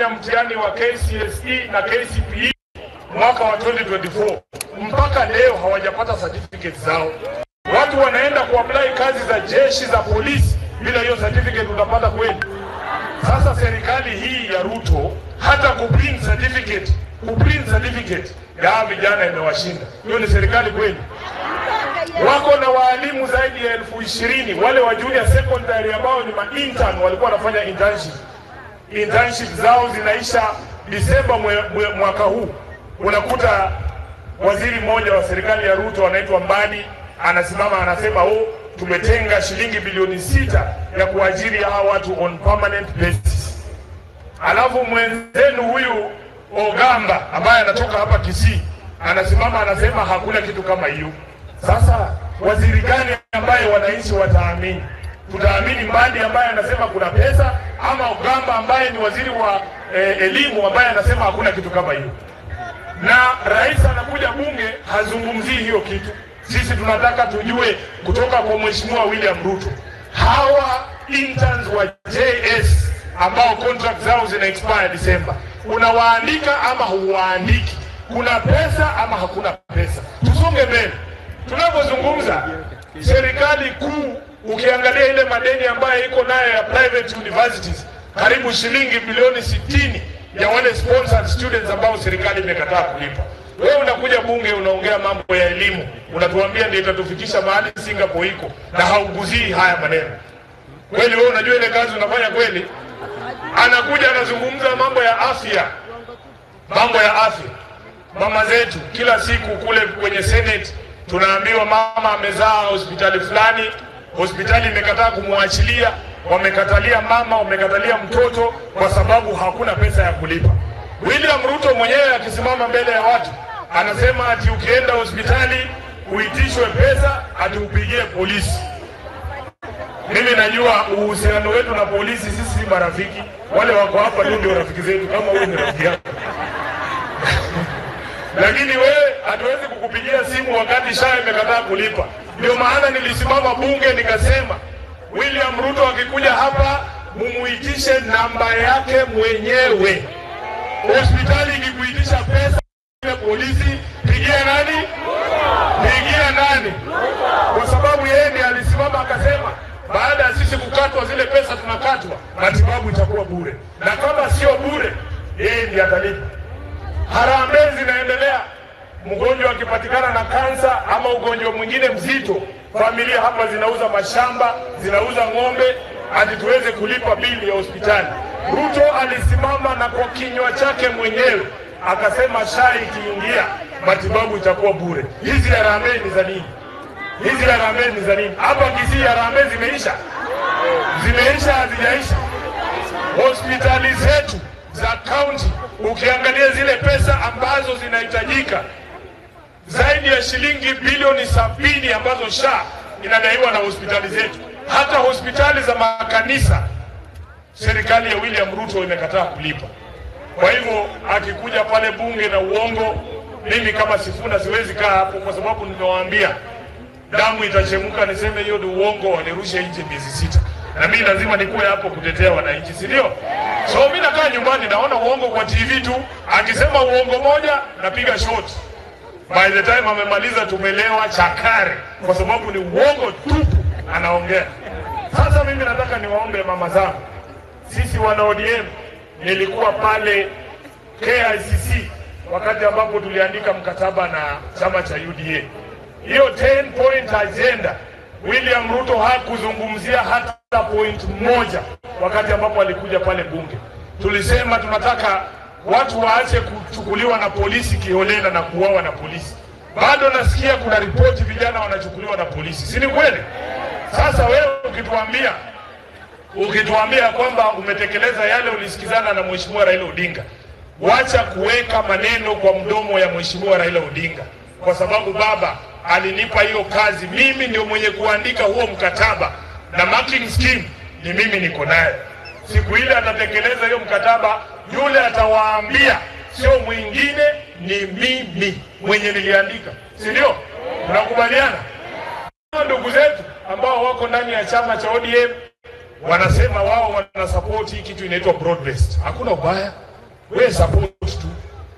walifanya mtihani wa KCSE na KCPE mwaka wa 2024, mpaka leo hawajapata certificate zao. Watu wanaenda kuapply kazi za jeshi, za polisi, bila hiyo certificate utapata kweli? Sasa serikali hii ya Ruto hata kuprint certificate, kuprint certificate ya vijana imewashinda. Hiyo ni serikali kweli? Wako na waalimu zaidi ya 20,000 wale wa junior secondary ambao ni ma-intern, walikuwa wanafanya internship. Internship zao zinaisha Disemba mwaka huu. Unakuta waziri mmoja wa serikali ya Ruto anaitwa Mbadi anasimama anasema, oh, tumetenga shilingi bilioni 6 ya kuajiri hawa watu on permanent basis. Alafu mwenzenu huyu Ogamba ambaye anatoka hapa Kisii anasimama anasema hakuna kitu kama hiyo. Sasa waziri gani ambaye wananchi wataamini? Tutaamini Mbadi ambaye anasema kuna pesa, ama Ogamba ambaye ni waziri wa elimu ambaye anasema hakuna kitu kama hiyo? Na rais anakuja bunge hazungumzii hiyo kitu. Sisi tunataka tujue kutoka kwa Mheshimiwa William Ruto, hawa interns wa JS ambao contract zao zina expire December, unawaandika ama huwaandiki? Kuna pesa ama hakuna pesa? Tusonge mbele. Tunapozungumza serikali kuu, ukiangalia ile madeni ambayo iko nayo ya private universities, karibu shilingi bilioni 60 ya wale sponsored students ambao serikali imekataa kulipa. Wewe unakuja bunge unaongea mambo ya elimu, unatuambia ndio itatufikisha mahali Singapore iko, na hauguzii haya maneno. Kweli wewe unajua ile kazi unafanya kweli? Anakuja anazungumza mambo ya afya. Mambo ya afya. Mama zetu kila siku kule kwenye Senate tunaambiwa mama amezaa hospitali fulani, hospitali imekataa kumwachilia, wamekatalia mama, wamekatalia mtoto kwa sababu hakuna pesa ya kulipa. William Ruto mwenyewe akisimama mbele ya watu anasema ati ukienda hospitali uitishwe pesa ati upigie polisi. Mimi najua uhusiano wetu na polisi, sisi si marafiki. Wale wako hapa tu ndio rafiki zetu, kama wewe ni rafiki yako. Lakini wewe hatuwezi kukupigia simu wakati SHA imekataa kulipa. Ndio maana nilisimama bunge nikasema William Ruto akikuja hapa mumuitishe namba yake mwenyewe. Hospitali ikikuitisha pesa polisi, pigia nani? Pigia nani? Kwa sababu yeye ndiye alisimama akasema baada ya sisi kukatwa zile pesa tunakatwa, matibabu itakuwa bure. Na kama sio bure, yeye ndiye atalipa. Harambee zinaendelea. Mgonjwa akipatikana na kansa ama ugonjwa mwingine mzito, familia hapa zinauza mashamba, zinauza ng'ombe hadi tuweze kulipa bili ya hospitali. Ruto alisimama na kwa kinywa chake mwenyewe akasema SHA ikiingia matibabu itakuwa bure. Hizi harambee ni za nini? Hizi harambee ni za nini? Hapa Kisii harambee zimeisha. Zimeisha, hazijaisha. Hospitali zetu za county, ukiangalia zile pesa ambazo zinahitajika, zaidi ya shilingi bilioni 70 ambazo SHA inadaiwa na hospitali zetu. Hata hospitali za makanisa serikali ya William Ruto imekataa kulipa. Kwa hivyo akikuja pale bunge na uongo, mimi kama Sifuna siwezi kaa hapo, kwa sababu nimewaambia damu itachemuka, niseme hiyo ni uongo, wanirushe nje miezi 6. Na mimi lazima nikuwe hapo kutetea wananchi, si ndio? So mimi nakaa nyumbani naona uongo kwa TV tu, akisema uongo moja napiga shot. By the time amemaliza tumelewa chakare, kwa sababu ni uongo tupu anaongea. Sasa mimi nataka niwaombe mama zangu, sisi wana ODM, nilikuwa pale KICC wakati ambapo tuliandika mkataba na chama cha UDA. Hiyo 10 point agenda William Ruto hakuzungumzia hata point moja wakati ambapo alikuja pale bunge. Tulisema tunataka watu waache kuchukuliwa na polisi kiholela na kuuawa na polisi. Bado nasikia kuna ripoti vijana wanachukuliwa na polisi. Si ni kweli? Sasa wewe ukituambia kwamba umetekeleza yale ulisikizana na Mheshimiwa Raila Odinga, wacha kuweka maneno kwa mdomo ya Mheshimiwa Raila Odinga, kwa sababu baba alinipa hiyo kazi, mimi ndio mwenye kuandika huo mkataba na marking scheme ni mimi niko naye. Siku ile atatekeleza hiyo mkataba, yule atawaambia sio mwingine, ni mimi mwenye niliandika, si ndio? Tunakubaliana? Ndugu zetu ambao wako ndani ya chama cha ODM wanasema wao wanasupport hii kitu inaitwa broad based. Hakuna ubaya. Wewe support.